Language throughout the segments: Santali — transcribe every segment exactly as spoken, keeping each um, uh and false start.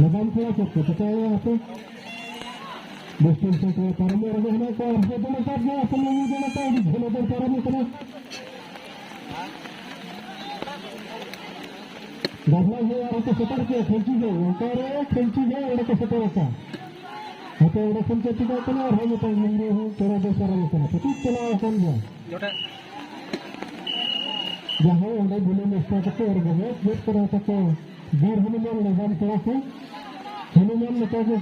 ᱞᱟᱜᱟᱱ ᱠᱚᱲᱟ ᱪᱮᱫ ᱠᱚ ᱪᱤᱠᱟᱹᱭᱟ ᱟᱯᱮ? ᱵᱮᱥ ᱴᱷᱤᱠ ᱥᱮ ᱠᱚᱲᱟ ᱯᱟᱨᱚᱢ ᱨᱮᱜᱮ ᱦᱮᱱᱟᱜ ᱠᱚᱣᱟ, ᱟᱨ ᱦᱚᱸ ᱫᱚᱢᱮ ᱥᱟᱵ ᱜᱮ ᱟᱯᱮ ᱞᱟᱹᱜᱤᱫ ᱫᱚ ᱱᱚᱝᱠᱟ ᱟᱹᱰᱤ ᱡᱷᱟᱹᱞ ᱫᱚᱨ ᱯᱟᱨᱚᱢ ᱠᱟᱱᱟ᱾ ᱜᱟᱵᱞᱟ ᱦᱚᱸ ᱟᱨ ᱦᱚᱸ ᱠᱚ ᱥᱮᱴᱮᱨ ᱠᱚᱣᱟ, ᱠᱷᱮᱞᱪᱤ ᱜᱮ, ᱚᱱᱠᱟ ᱨᱮ ᱠᱷᱮᱞᱪᱤ ᱜᱮ ᱚᱸᱰᱮ ᱠᱚ ᱥᱮᱴᱮᱨ ᱟᱠᱟᱱ᱾ ᱦᱟᱯᱮ ᱚᱸᱰᱮ ᱠᱷᱚᱱ ᱪᱮᱫ ᱪᱤᱠᱟᱹᱜ ᱠᱟᱱᱟ, ᱟᱨᱦᱚᱸ ᱢᱤᱫᱴᱟᱝ ᱢᱤᱫ ᱦᱚᱸ ᱠᱚᱲᱟ ᱫᱚ ᱯᱟᱨᱚᱢ ᱟᱠᱟᱱᱟ, ᱯᱟᱹᱴᱤᱡ ᱪᱟᱞᱟᱣ ᱟᱠᱟᱱ ᱜᱮᱭᱟ᱾ ᱡᱟᱦᱟᱸᱭ ᱚᱸᱰᱮ ᱜᱩᱞᱤ ᱢᱮᱥᱟ ᱠᱟᱛᱮ ᱟᱨ ᱵᱚᱦᱚᱜ ᱜᱮᱫ ᱠᱚᱨᱟᱣ ᱠᱟᱛᱮ ᱵᱤᱨ ᱦᱚᱱᱩᱢᱟᱱ ᱞᱮᱵᱟᱱ ᱠᱚᱲᱟ ᱠᱚ ᱦᱚᱱᱩᱢᱟᱱ ᱞᱮᱠᱟᱜᱮ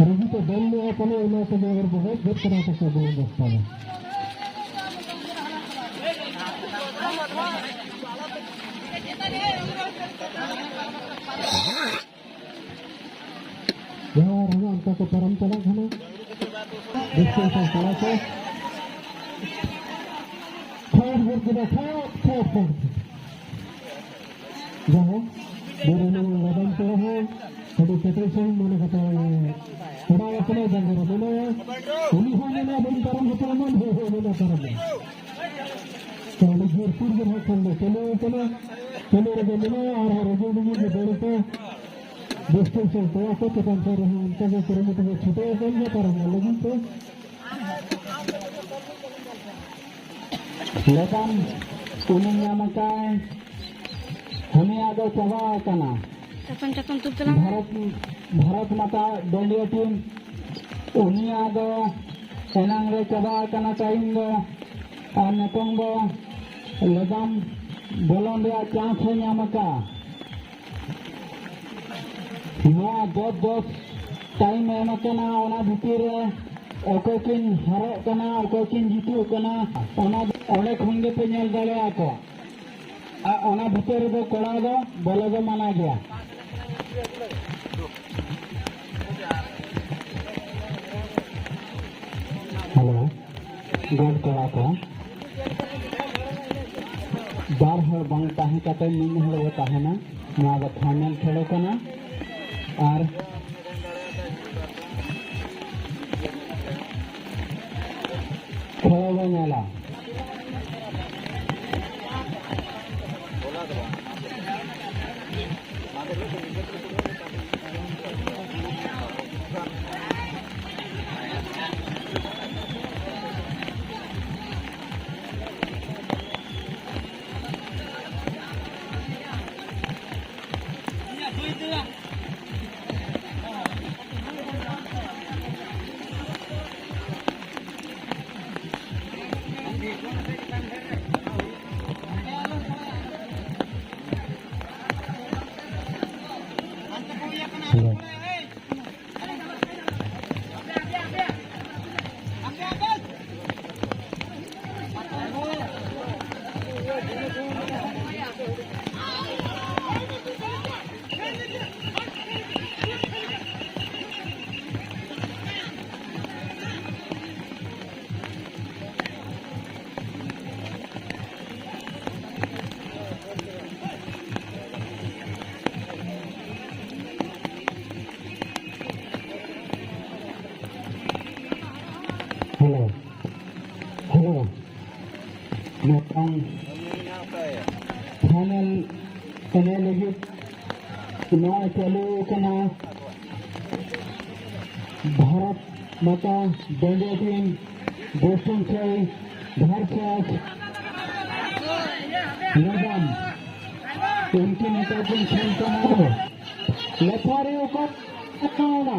ᱨᱩᱜᱤ ᱠᱚ ᱫᱚᱞ ᱞᱮᱜᱼᱟ ᱯᱟᱞᱮ, ᱚᱱᱟ ᱛᱮᱜᱮ ᱟᱨ ᱵᱚᱦᱚᱜ ᱜᱮᱫ ᱠᱚᱨᱟᱣ ᱠᱟᱛᱮ ᱜᱩᱞᱤ ᱢᱮᱥᱟ ᱫᱚ᱾ ᱡᱟᱦᱟᱸ ᱨᱮᱦᱚᱸ ᱚᱱᱠᱟ ᱠᱚ ᱯᱟᱨᱚᱢ ᱪᱟᱞᱟᱜ ᱠᱟᱱᱟ᱾ ᱵᱮᱥ ᱠᱚ ᱥᱟᱶ ᱠᱚᱲᱟ ᱠᱚ᱾ ᱠᱷᱟᱴ ᱜᱚᱫ ᱠᱮᱫᱟ, ᱠᱷᱟᱴ, ᱠᱷᱟᱴ, ᱠᱷᱟᱴ᱾ ᱡᱟᱦᱟᱸ ᱵᱤᱨ ᱨᱮᱱᱟᱜ ᱞᱟᱜᱟᱱ ᱠᱚᱲᱟ ᱦᱚᱸ ᱟᱹᱰᱤ ᱠᱮᱴᱮᱡ ᱥᱟᱺᱦᱤᱡ ᱢᱚᱱᱮ ᱠᱟᱛᱮ ᱚᱲᱟᱣ ᱟᱠᱟᱱᱟᱭ, ᱡᱟᱸᱜᱟ ᱨᱮ ᱢᱮᱱᱟᱭᱟ᱾ ᱩᱱᱤ ᱦᱚᱸ ᱢᱮᱱᱟ, "ᱵᱟᱹᱧ ᱯᱟᱨᱚᱢ ᱦᱚᱪᱚ ᱟᱢᱟ", ᱩᱱᱤ ᱦᱚᱸ ᱢᱮᱱᱟ, "ᱯᱟᱨᱚᱢ ᱢᱮ᱾" ᱛᱚ, ᱟᱹᱰᱤ ᱡᱳᱨ ᱥᱩᱨ ᱜᱮ ᱱᱟᱦᱟᱜ ᱠᱷᱟᱱ ᱫᱚ ᱪᱟᱹᱞᱩ ᱟᱠᱟᱱᱟ᱾ ᱪᱟᱹᱞᱩ ᱨᱮᱜᱮ ᱢᱮᱱᱟᱭᱟ, ᱟᱨᱦᱚᱸ ᱨᱟᱹᱜᱤ ᱨᱟᱹᱜᱤ ᱜᱮ ᱫᱟᱹᱲ ᱠᱚ ᱵᱮᱥ ᱴᱷᱤᱠ ᱥᱟᱺᱦᱤᱡ ᱠᱚᱲᱟ ᱠᱚ ᱪᱮᱛᱟᱱ ᱥᱮᱫ ᱨᱮᱦᱚᱸ ᱚᱱᱠᱟ ᱜᱮ ᱠᱩᱨᱩᱢᱩᱴᱩ ᱠᱚ ᱪᱷᱩᱴᱟᱹᱣ ᱟᱠᱟᱱ ᱜᱮᱭᱟ ᱯᱟᱨᱚᱢᱚᱜ ᱞᱟᱹᱜᱤᱫ ᱛᱮ᱾ ᱞᱮᱠᱟᱱ ᱩᱱᱤ ᱧᱟᱢ ᱟᱠᱟᱫ, ᱩᱱᱤᱭᱟᱜ ᱫᱚ ᱪᱟᱵᱟ ᱟᱠᱟᱱᱟ᱾ ᱪᱟᱛᱚᱢ, ᱪᱟᱛᱚᱢ ᱛᱩᱫ ᱛᱟᱞᱟᱝ ᱢᱮ᱾ ᱵᱷᱟᱨᱚᱛ, ᱵᱷᱟᱨᱚᱛ ᱢᱟᱛᱟ ᱰᱟᱹᱝᱜᱩᱣᱟᱹ ᱴᱤᱢ, ᱩᱱᱤᱭᱟᱜ ᱫᱚ ᱮᱱᱟᱝ ᱨᱮ ᱪᱟᱵᱟ ᱟᱠᱟᱱᱟ ᱴᱟᱭᱤᱢ ᱫᱚ, ᱟᱨ ᱱᱤᱛᱚᱝ ᱫᱚ ᱞᱮᱫᱟᱢ ᱵᱚᱞᱚᱱ ᱨᱮᱭᱟᱜ ᱪᱟᱱᱥ ᱮ ᱧᱟᱢ ᱟᱠᱟᱫᱼᱟ᱾ ᱱᱚᱣᱟ ᱫᱚᱥ ᱫᱚᱥ ᱴᱟᱭᱤᱢ ᱮᱢ ᱟᱠᱟᱱᱟ, ᱚᱱᱟ ᱵᱷᱤᱛᱤᱨ ᱨᱮ ᱚᱠᱚᱭ ᱠᱤᱱ ᱦᱟᱨᱚᱜ ᱠᱟᱱᱟ, ᱚᱠᱚᱭ ᱠᱤᱱ ᱡᱤᱛᱩᱜ ᱠᱟᱱᱟ, ᱚᱱᱟ ᱚᱸᱰᱮ ᱠᱷᱚᱱ ᱜᱮᱯᱮ ᱧᱮᱞ ᱫᱟᱲᱮᱭᱟᱠᱚᱣᱟ᱾ ᱟᱨ ᱚᱱᱟ ᱵᱷᱤᱛᱤᱨ ᱨᱮᱫᱚ ᱠᱚᱲᱟ ᱫᱚ ᱵᱚᱞᱚ ᱫᱚ ᱢᱟᱱᱟ ᱜᱮᱭᱟ᱾ ᱦᱮᱞᱳ, ᱜᱚᱰ ᱠᱚᱲᱟ ᱠᱚ, ᱵᱟᱨ ᱦᱚᱲ ᱵᱟᱝ ᱛᱟᱦᱮᱸ ᱠᱟᱛᱮ ᱢᱤᱫ ᱦᱚᱲ ᱵᱚ ᱛᱟᱦᱮᱱᱟ᱾ ᱱᱚᱣᱟ ᱫᱚ ᱯᱷᱟᱭᱱᱟᱞ ᱠᱷᱮᱞ ᱠᱟᱱᱟ ᱟᱨ ᱠᱷᱮᱞ ᱵᱚ ᱧᱮᱞᱟ᱾ ᱦᱮᱞᱳ, ᱦᱮᱞᱳ, ᱢᱤᱫᱴᱟᱝ ᱯᱷᱟᱭᱱᱮᱞ ᱮᱱᱮᱡ ᱞᱟᱹᱜᱤᱫ ᱱᱚᱣᱟ ᱪᱟᱹᱞᱩ ᱠᱟᱱᱟ᱾ ᱵᱷᱟᱨᱚᱛ ᱢᱟᱛᱟ ᱰᱟᱹᱝᱜᱩᱣᱟᱹ ᱴᱤᱢ ᱵᱳᱥᱴᱚᱱ ᱥᱟᱭ ᱵᱷᱟᱨᱥᱟᱥ ᱞᱮᱵᱟᱱ᱾ ᱩᱱᱠᱤᱱ ᱱᱮᱛᱟᱨ ᱠᱤᱱ ᱠᱷᱮᱞ ᱠᱟᱱᱟ᱾ ᱞᱮᱯᱷᱟᱨᱤ ᱚᱠᱟ ᱠᱟᱱᱟ?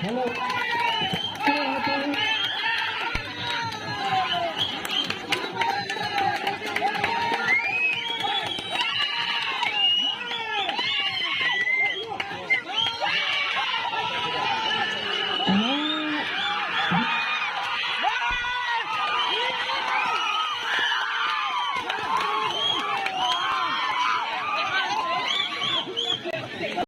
ᱦᱮᱞᱳ᱾